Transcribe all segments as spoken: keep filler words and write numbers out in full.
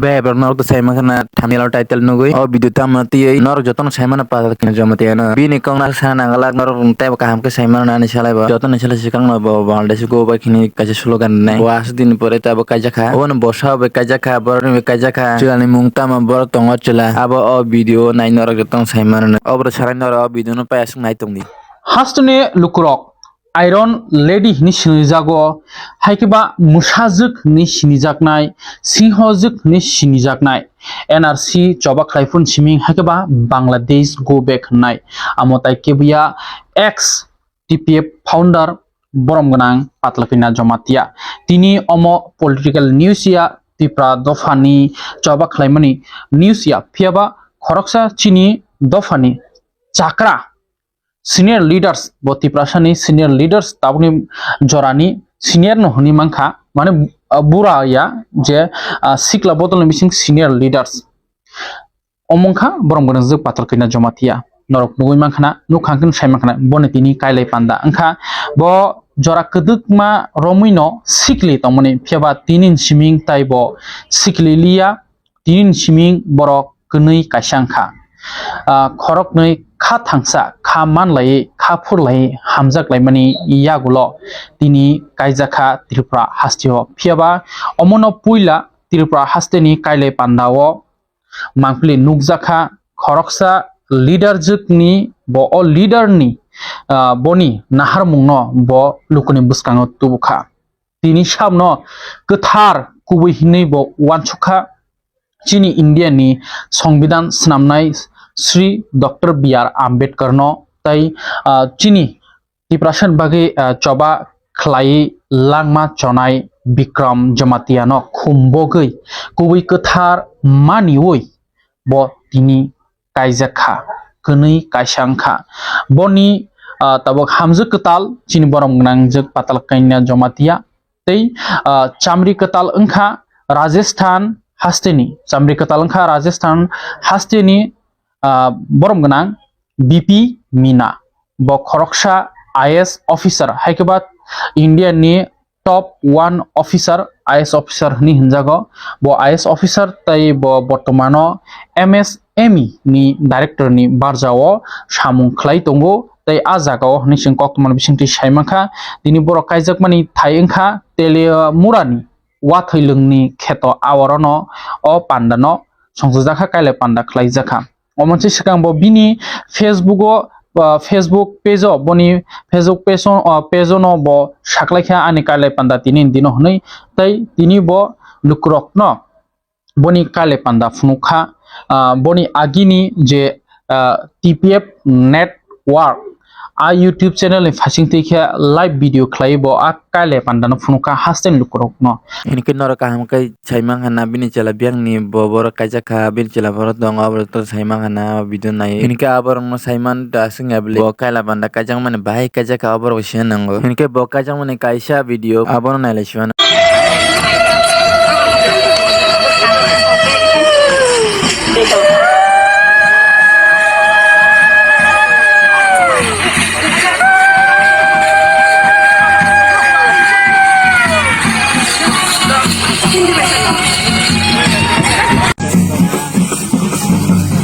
Bai, borok norok to sai mankha na thumbnail o title nugwi. O video tamo twiwi norok jotono sai mano Patal Kanya Jamatia no. Bini kok no sa nanglak norok teibo kaham khe sai mano nani salai bo. Jotono sala swkang no bo Bangladesh go bai khini kaisa slogan nai. Bo aswk din pore tabo kaijak kha. Obono bo sa bai kaijak kha, borok ni bai kaijak kha. Chwla ni mung tamo borok tongo chwla. Abo o video nai norok jotono sai mano. Obo sarai norok o video no pai aswk nai tong di. Hasteni lukurok. Iron Lady hwnwi sinijago, hai khe ba mwsajwk hwnwi sinijaknai, sinhojwk hwnwi sinijaknai, N R C choba khlai phun siming hai khe ba Bangladesh go back hwnnai. Amo tai kebuya ex T P F founder borom gwnang Patal Kanya Jamatia. Tini omo political news ya, Tipra dophani choba khlaimani news ya, phiya ba khoroksa chini dophani chakra senior leaders, bo Tiprasani senior leaders, tabukni jorani senior no hwnwi mankha, mane, ah, bura ya je, ah, sikla bodolni bising senior leaders. Omo wngkha borom gwnangjwk Patal Kanya Jamatia. Norok nugwi mankha na, nukha hwnkhe sai mankha na, boni tini kailai panda. Wngkha bo jora kwdwkma romwi no sikli tongmani, phiya ba tini ni siming tai bo sikli liya, tini ni siming borok kwnwi kaisa wngkha. Ah, khoroknwi kha thangsa, kha manlaiwi, kha phurlaiwi hamjak laimani yagulo tini kaijakha Tripura hasteo. Phiya ba omono puila Tripura hasteni kailai pandao mangpili nukjakha khoroksa leader jwkni bo o leader ni, ah, boni naharmungno bo lukuni bwskango tubukha. Tini sabno kwthar kubui hinwi bo uansukha chini India ni Songbidan swnamnai Sri Doctor B R Ambedkar no tei, ah, chini Tiprasani bagwi, ah, choba khlai langma chonai Bikram Jamatia no khumbogwi kubui kwthar maniwi bo tini kaijak kha, kwnwi kaisa wng kha. Boni, ah, tabuk hamjwk kwtal chini borom gwnangjwk Patal Kanya Jamatia tei, ah, chamri kwtal wng kha Rajasthan hasteni, chamri kwtal wng kha Rajasthan hasteni, ah, borom gwnang B P Mina. Bo khoroksa I A S officer, hai khe ba India ni top one officer, I A S officer hwnwi hwnjago. Bo I A S officer tei bo bortomano M S M E ni director ni barjao samung khlai tongo. Tei a jagao hwnwi chwng koktwmani bisingtwi sai mankha, tini borok kaijakmani thai wngkha Teliamura ni wathwi lwngni kheto, aorono o panda no songchajakha, kailai panda khlaijakha. Omo se swkang bo bini Facebook o, ah, Facebook page o, boni Facebook page o, ah, page o no bo saklaikha ani kailai panda tini ni dino hwnwi, tei tini bo lukurokno boni kailai panda phunukha, ah, boni agini je, ah, T P F Network a YouTube channel ni phasing twi khe live video khlai bo a kailai panda no phunukha hasteni lukurokno. Hinkhe norok kaham khe Saiman hana bini chwla biyangni bo borok kaijak kha, bini chwla borok tongo, aborok to saiman hana video nai. Hinkhe aborok no saiman da swngya bwle bo kaila panda kaijakmani bahai kaijak kha, aborok se nango. Hinkhe bo kaijakmani kaisa video abono nailai siman.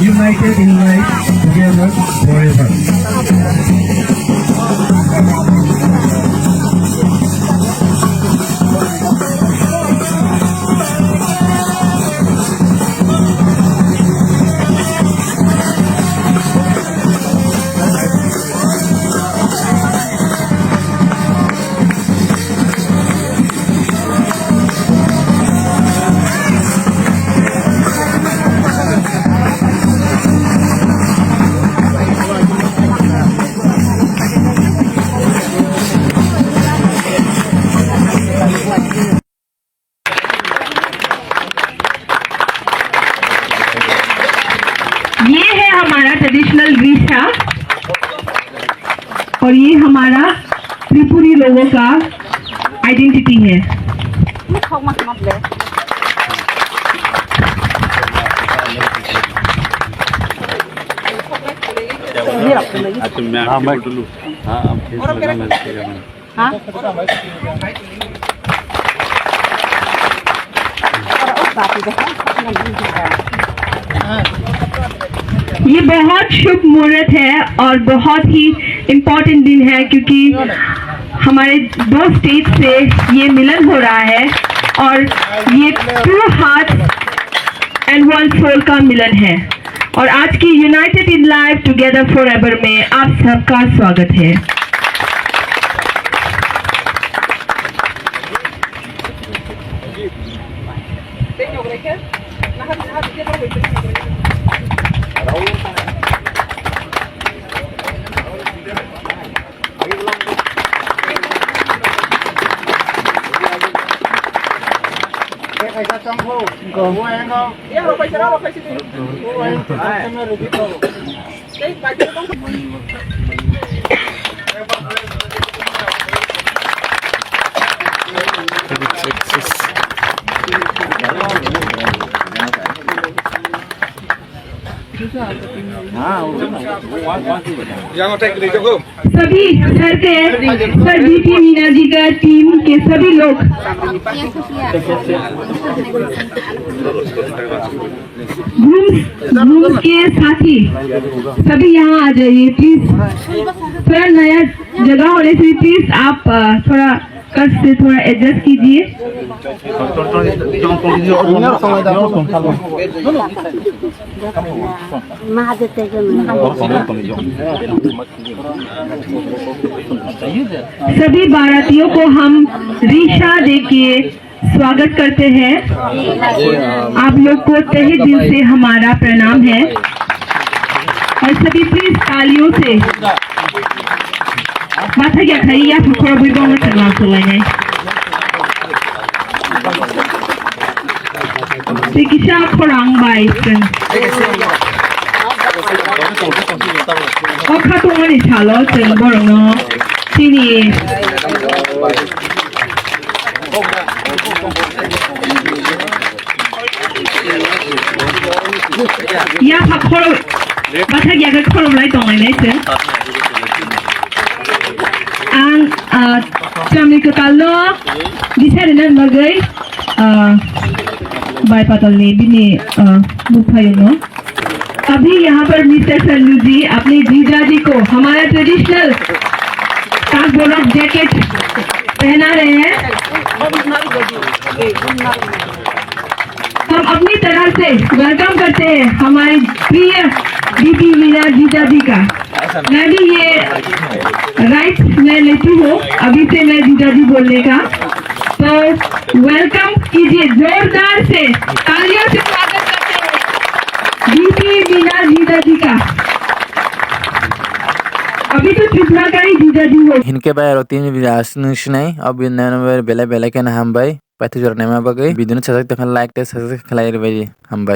United in life, together forever. ये है हमारा traditional dress था और ये हमारा त्रिपुरी लोगों का आइडेंटिटी है। हाँ? ये बहुत शुभ मुहूर्त है और बहुत ही इम्पोर्टेंट दिन है, क्योंकि हमारे दो स्टेट से ये मिलन हो रहा है और ये two heart and one soul का मिलन है। और आज की United in Life, Together Forever में आप सबका स्वागत है। सभी सर के, सर बीपी मीना जी का टीम के सभी लोग, ग्रूम्स, ग्रूम्स के साथी सभी यहाँ आ जाइए प्लीज। थोड़ा नया जगह होने से प्लीज आप, अ, थोड़ा कष्ट से थोड़ा एडजस्ट कीजिए। सभी बारातियों को हम रीशा दे के स्वागत करते हैं। आप लोग को तहे दिल से हमारा प्रणाम है। और सभी प्लीज तालियों से। Bathakya khai ya phukro bui bong na chwng lang chwng lai nai. Tei kisa khorang bai chwng. O khatungmani salo chwng borokno chini yapha khoro bathakya khe khorok lai tong lai nai chwng. Ang, ah, chamni kwtalno bisa rwna bagwi, ah, bai patalni bini, ah, buphayungno. अभी यहाँ पर मिस्टर सन्नू जी अपने जीजा जी को हमारा ट्रेडिशनल काकबोरक जैकेट पहना रहे हैं। हम अपनी तरह से वेलकम करते हैं हमारे प्रिय बीपी मीना जीजा जी का। मैं भी ये राइट मैं लेती हूँ अभी से मैं जीजा जी बोलने का। तो वेलकम कीजिए जोरदार से, तालियों से स्वागत करते हैं बीपी मीना जीजा जी का। अभी तो त्रिपुरा का ही जीजा जी हो। Hinkhe bai aro tini video aswk nung sinai, o video naina bai belai belai kheno hambai. Paithago jora naima bagwi video no sajak tongkha like tei subscribe khlai rwbaidi. Hambai.